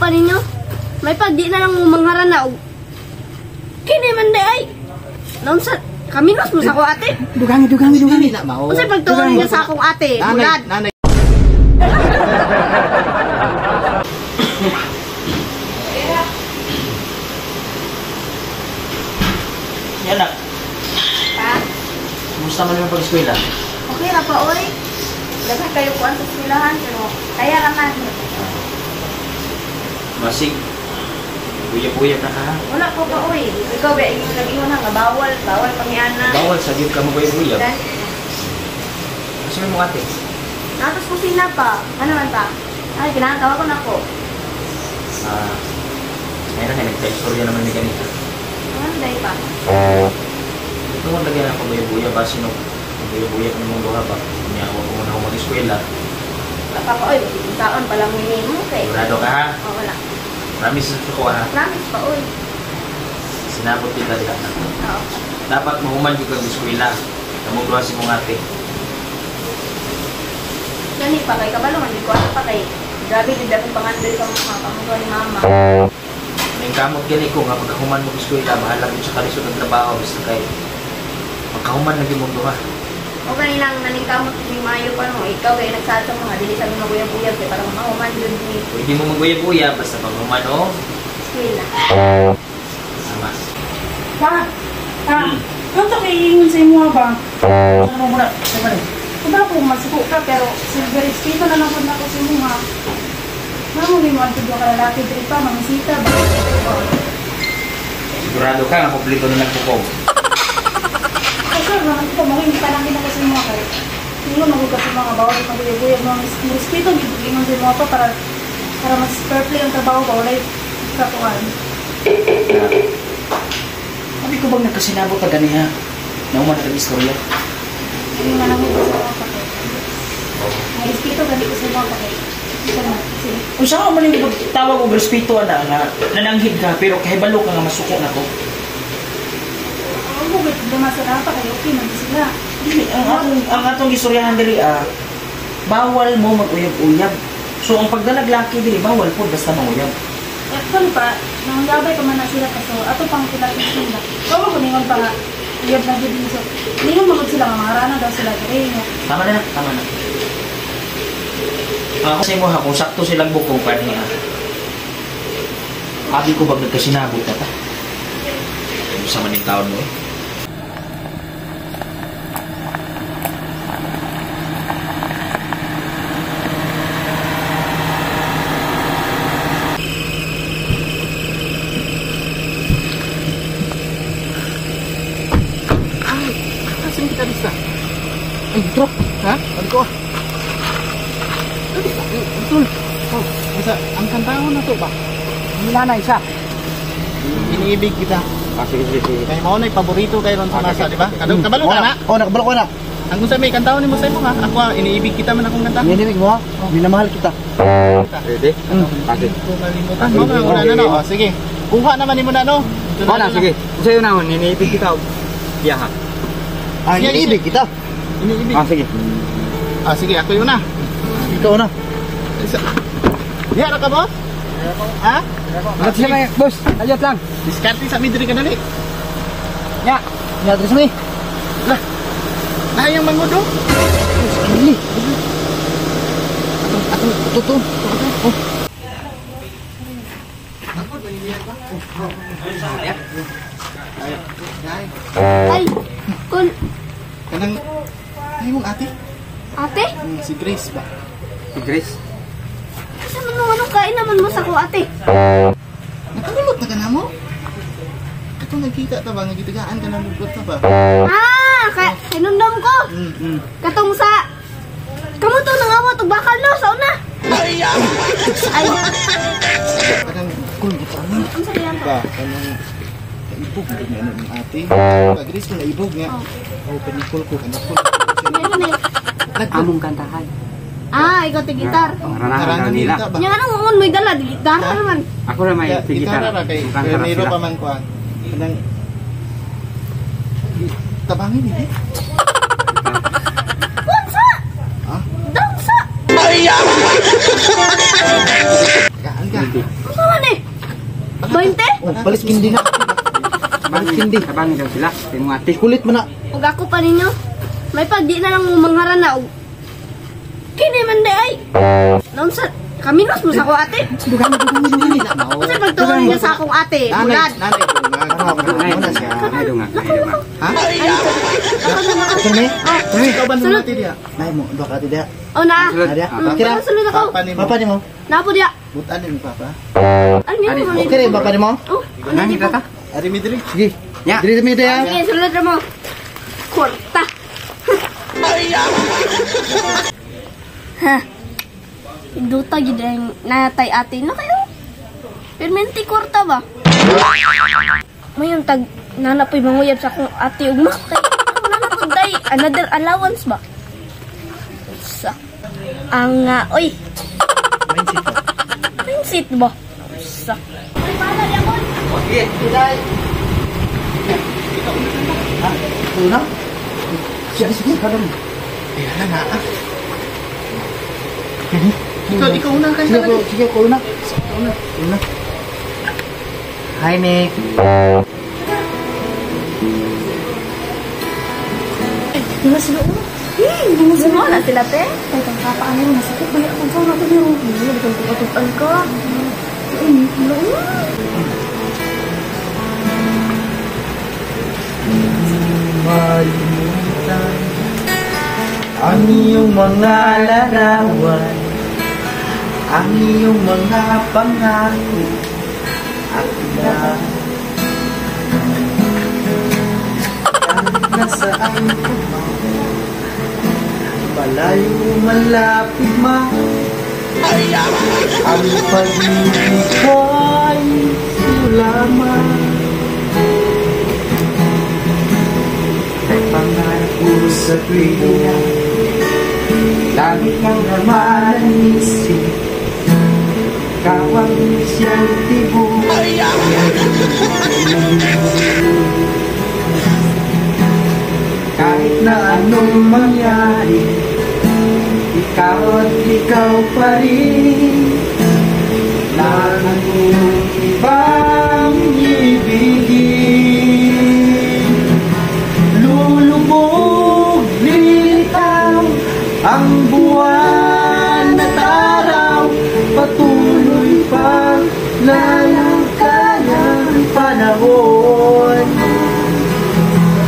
pa ninyo. May pag di na lang mo mangharana og kini man di ay. Naunsa kaminos mo sa ako ate. Dugangi, dugangi, dugangi. Dili na mao. Unsay pagtuon niya sa akong ate? Nanay, Bulad. nanay. Yan anak, Pa, kumusta man yung pag-eskwela? okay ra pa oy. Daghan kayo kuan sa eskwelahan pero kaya ra man. Masig, buya-buya na ka ha. Wala ko pa oy. Ikaw ba ingon nag-ingon ha nga bawal, bawal pangiana. Bawal sa gyud ka magbuya-buya. Dan, Asa mo ate? natos kusina pa. Ano man pa? Ay, kinahanglan tawag ko nako. Ah, ngayon na, nagka-istorya naman ni ganito. Ano day pa? Ito mo lagyan ng pagbuya-buya ba? Sino pagbuya-buya ka namang duha ba? Kunya, huwag mo na ako mag-eskwela. Wala pa pa oy, taon pa lang minimo kay. Sigurado ka ha? Oh, wala. Promise sa ko ha? Promise pa oy. Sinabot kita diha na. Oo. Dapat mahuman gyud kang eskwela. Kamong duha si mong ate. Gani pa kay kabalo man di ko ano pa kay grabe gid akong pangandoy ka mga pamangko ni mama. May kamot gani ko nga pagkahuman mo eskwela, bahala gyud sa kalisod ng trabaho basta kay pagkahuman na gyud mong duha. O gani lang naningkamot ni Mayo pa no, ikaw kay nagsaad sa mga dili sa mga buyag-buyag kay para mahuman jud ni Pwede mo magbuya-buya basta paghuman o eskwela. Tama. Pa, pa, ano to kay ingon sa imo ba? Ano mo na? Sama na. Kung ba po masuko ka, pero silver respeto na lang po na ako sa imo ha. Mamo may mga tudlo ka lalaki diri pa, mangisita ba? Sigurado ka nga kompleto na nagpukog. Ay sure, naman ko, mangin panangin ako sa imo kay. Ingon magud ka sa mga bawal maguyag-uyag mga respeto gid ingon sa imo pa para para mas fair play ang trabaho ba walay katuan. Sabi ko bang nagkasinabot ka ganiha? Nauman na kag-istorya. Hindi na lang ko sa mga pa kay. May respeto gani ko sa imo pa kay. Ito na, sige. Kung saan man yung tawag og respeto na nga nananghid ka pero kahibalo ka nga masuko na ko. Ang bugit problema sa pa kay okay man sila. Dili ang atong gistoryahan diri ah bawal mo maguyab-uyab. So ang pagdalag laki diri bawal pud basta manguyab. Actually pa, nangyabay pa man na sila pa so ato pang pilapit sila. Kawa ko ningon pa nga, uyab na gid so. Ningon magud sila nga mga rana daw sila diri. No? Tama na, tama na. Ako sa imo ha, kung sakto silang bukog kani ha. Abi ko bang nagkasinabot na ta? Sa maning taon mo eh. Ay, asan kita lista? Ay, drop. Ha? Ano ko? Tol. Oh, basta ang kantahon na to ba? Nanay siya. Iniibig kita. Ah, sige, sige, sige. Kay mao na paborito kay ron sa masa, di ba? Kadong kabalo ka na. Oh, nakabalo ko na. Ang kung sa may kantahon nimo sa imo ha. Ako ah, iniibig kita man akong kanta. Iniibig mo ha? Minamahal kita. Ready? Okay. Ko kalimutan mo na una na no. Oh, sige. Kuha naman nimo na no. Oh, na, sige. Sa'yo na, iniibig kita. Biyaha. Ah, iniibig kita. Iniibig. Ah, sige. Ah, sige, ako yun na. Ikaw na. Diha ra ka, boss? Ha? Ba't sila may, boss? Ayot lang. Diskarte sa midri ka dali. Ya. Ni address mo eh. Lah. Nahayang mangudo. Dili. Atong, atong, ito, ito. Oh. Ay, kul Kanang ay mong ate. ate? Si Grace ba? Si Grace. Asa man nung anong kain naman mo sa ko ate? Nakalulot na ka na mo? Katong nagkita ta ba? Nagitagaan ka na mugot ta ba? Ah, kay hinumdum ko. Katong sa kamo to nangawat og bakal no sa una. Ay, Kanang kul butangan unsa diyan to? ba? Kanang naibog na niya ng ate. Ba Grace ko naibog nga. Oh, panikol ko kanikol. Meron eh. Among kantahan. Ah, ikaw ti gitar. Pangaranahan nila. ba? Nya anong ungon mo'y dala di gitar naman. Ako na may Gitara gitara. ra kay Kanta ra Nero sila. pa man kuan. Kanang tabangin ini. Unsa? Ha? Down sa. Tagaan ka ka. Unsa man eh? 20? Oh, palit kindi na. Palit kindi. Tabangin daw sila. Imong ate. Kulit man na. Ug ako pa ninyo. May pag di na lang mo mangharan na og kini man di ay. Naunsa kaminos mo sa akong ate. Unsa pagtuon niya sa akong ate? Nanay, Bulad. nanay dungag. Ano na siya? Ay dunga, ay dunga. Ha? Ito na eh. Ikaw ba nung ate diya? Nay mo, duha ka diha. O na. Sulod. Na diha. Ah, Kira, Sulod ako. Papa ni mo. papa nimo. Napo diya. Butan ni papa. Ano yun mo? Okay rin papa nimo. Oh, ano Nangita di ta? po? Ari mi diri. Sige. Nya. Dili mi diha. Sige, sulod ra mo. Kwarta. Ha. Duta gid ang natay ate na kayo. Permente kwarta ba? Mayon tag nana po'y manguyab sa akong ate ug kay nana po day another allowance ba? Sa ang oy. Mindset ba? Sa. Oy, bahala di ako. Sige. Ha? Una? Sige, sige, kadam. Ay, ala na. ah. Ikaw una kay Sige, ako, sige, ako una. Una. Una. Hi, Nick. Di ba sila ulo? Hindi mo sila. Wala sila te. Ay, kang kapaan yun. Masakit ba akong sa nato niyo? Hindi, hindi kang tukatukan ka. Wala. Malimutan ang iyong mga larawan, ang iyong mga pangako at na kahit nasaan ka man, malayo malapit man, ang pag-ibig ko'y sa'yo lamang. Ay pangarap ko sa tuwina, lagi kang naman ang isip, ikaw ang siyang tibok. Kahit na anong mangyari, ikaw at ikaw pa rin. Wala nang ibang ibigin. Lulubog, lilitaw ang buwan at araw, patuloy pang lalangkay ang panahon.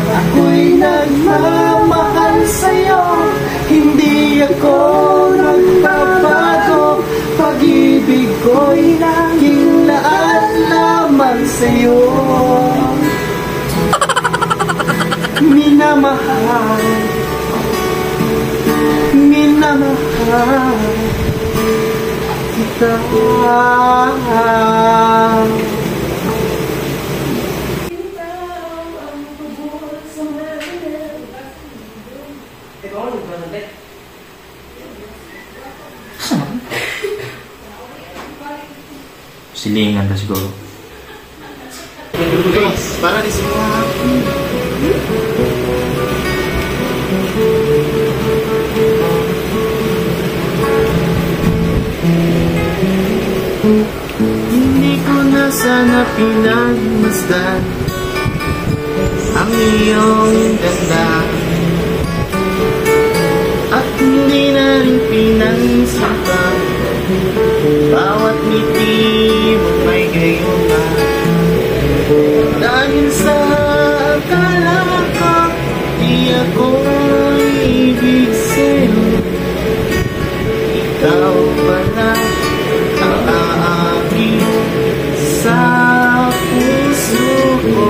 Ako'y nagmamahal sa'yo, hindi ako nagbabago. Pag-ibig ko'y kilaan lamang sa'yo. Minamahal, minamahal kita. Silingan na siguro. Para di semua. Hindi ko na sana pinagmasdan ang iyong ganda, at hindi na rin pinansin pa bawat ngiti mo may gayuma. Dahil sa akala ko di ako ibig sa'yo, ikaw pala ang aakit sa puso ko.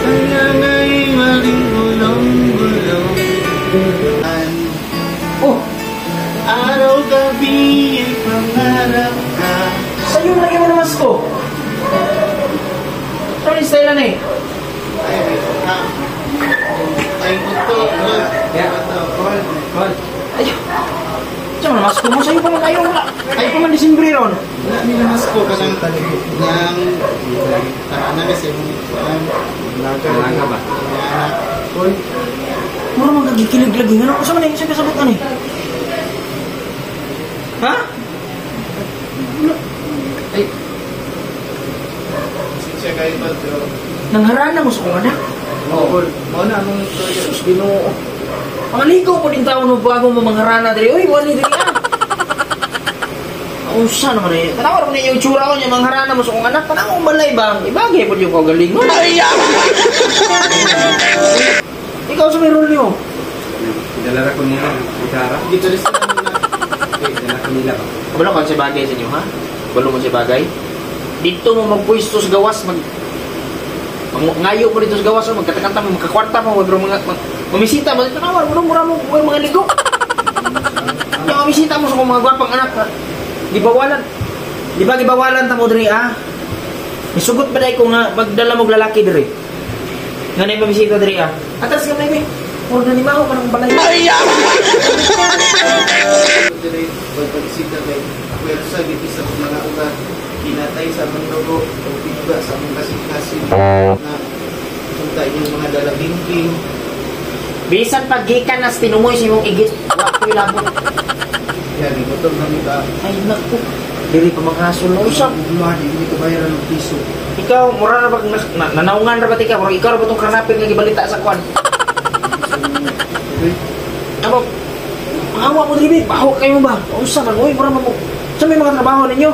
Kaya nga'y maling gulong-gulong. Oh, Araw-gabi ay pangarap ka. Sa'yo lagi mo naman ko. Ano yung style na eh? Ay, wait. Ay, ito. Yeah. Call, call. Ay, Diyan mo naman ko mo. Sa'yo pa man ayaw wala. Ayaw pa man Disimbre ron. Wala ni namas ko kasi ng tara na kasi mong kuan. Dalaga ba? Uy, Mura man kagikilig lagi nga. Ano sa man sa kasabot ani? Ha? Ay, pasensya kayo tol, pero Nangharana mo sa kong anak. oo. Mao na among istorya. Sus, Ginoo. Pangaligo po din tao no bago mo mangharana diri. Uy, wali diri ah. Unsa naman eh. Tanaw ra yung itsura ko niya mangharana mo sa kong anak. Tanaw ang balay ba? Ibagay po yung kagalingon. Ay, ikaw sa may role niyo. Dala ra ko nila, gitara. Gitarista na muna. Ay, dala ko nila ba? Kabalo ka sa bagay sa inyo, ha? Kabalo mo sa bagay. Dito mo magpwesto sa gawas, mag ngayo mo dito sa gawas, oh, magkatakanta mo, magkakwarta mo, pero mga mamisita mo, tanawar mo, mura mo, mga ligo. Yung mamisita mo sa kong mga gwapang anak, ha? Gibawalan. Di ba gibawalan ta mo diri, ha? Misugot ba dahil ko nga magdala mo lalaki diri? Nga na mamisita diri, ha? Atras ka na eh. Mura na ni Maho, parang balay. Diri pagpagisita kay puwersa gid sa mga ugat kinatay sa among dugo o pinuga sa among kasing-kasing na unta inyong mga dalabingking. Bisan pag gikan nas tinumoy sa imong igit, wa ko'y labot. Yan, gutom kami ba? Ay naku, diri pa manghasol no usap. Ugma, di ko bayaran ng piso. Ikaw, mura na ba, nanaungan ra ba tika? Mura ikaw ra ba tong karnapin nga gibalita sa kwan? Okay. Amo, awa mo diri, baho kayo ba? Unsa man, uy, mura man mo. Sa may mga trabaho ninyo?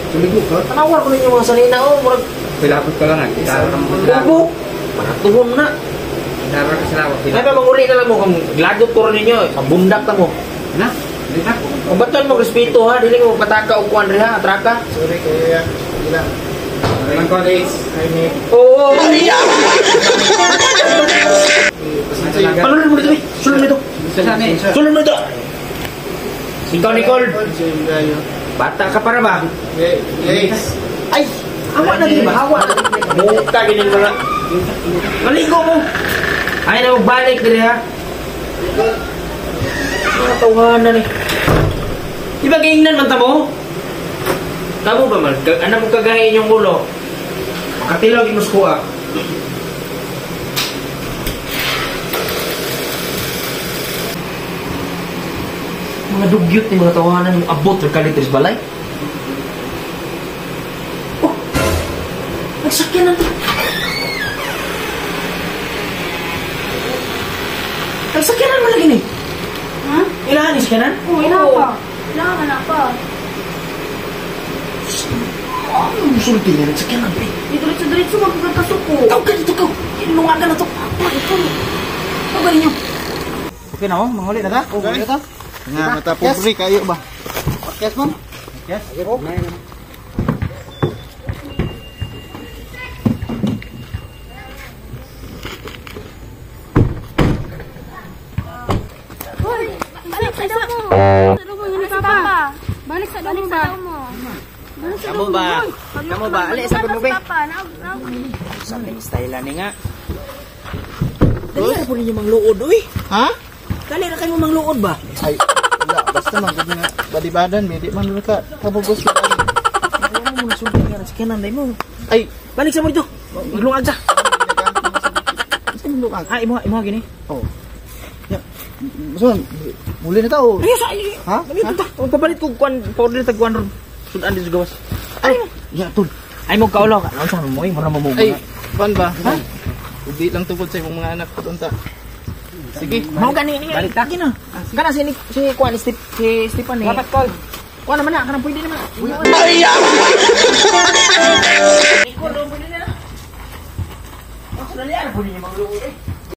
Sumigo ka? Tanawar ko ninyo mga sanina, oh, murag Pilabot ko lang, gitara ra mo. bubo. Manatuhon na. Gitara ka sila, Ay ba, manguli na lang mo, kung glagot ko rin ninyo, pabundak na mo. Na, di na ko. Kung baton mo, respeto ha, dili mo pataka o kuwan rin ha, atraka. Sorry kayo ya. Sige lang. Walang ko. Guys, hi Nick. Oo! Eh, pasensya yun. Palunin mo dito, eh. Sulod mo dito. Sa ni. Sulod mo dito. Ikaw, Nicole. Pasensya yun kayo. Bata ka para ba? Guys, Ay! Hawa na din ba? Hawa na din. Muka, ganyan mo na. Maligo mo! Ay na, magbalik diri ha. Mga tawanan eh. Di ba giingnan man ta mo? Tamo ba man? Ano mo kagahin yung ulo? Makatilaw di mo sa kuha. Mga dugyot ni mga tawanan yung abot ng kalitres balay. Oh! Nagsakyan na to. Nagsakyanan mo lagi ni. Ha? Ilahan ni sakyanan? Oo, ila pa. Ila ka na pa. Ano musulti niya? Nagsakyanan ba eh? Di diretso-diretso magkakasuko. Ikaw ka dito, ikaw! Ilungagan na to! Apa, ito! Ikaw galing nyo! Okay na oh, manguli na ta. Okay. Manguli na ta. Nga, mata pobre kayo ba? Yes, ma'am. Yes. Hoy, balik sa daw mo. Balik sa papa. Balik sa daw mo ba? Balik sa Kamu ba? Kamu ba? Ali, sa mo ba? Papa, naog. Sa style ni nga. Dali na po ninyo mangluod, uy! Ha? Dali na kayo mangluod ba? Ay, wala. Basta man, gud nga. Balibadan, may di man ka kabugos ka. Wala mo nasulti nga, sakyanan dahil mo. Ay, Balik sa mo dito! Maglungag sa! Basta maglungag. Ah, imo, imo gini. Oh. Ya. So, muli na tao. Ay, sa ay. Ha? Ha? Magpapalit ko kuan, powder tag kuan ron. Sudan dito sa gawas. Ay, ya tol. Ay mo kaulo ka. Ano sa mo ay mura mo mo. Ay, pan ba? Ha? Udi lang tungkol sa imong mga anak ko unta. Sige. Mao gani ni. Balik ta. Gina. Kana si si kuan si si Stephen eh. Dapat call. Kuan naman na, kanang pwede naman. Ay!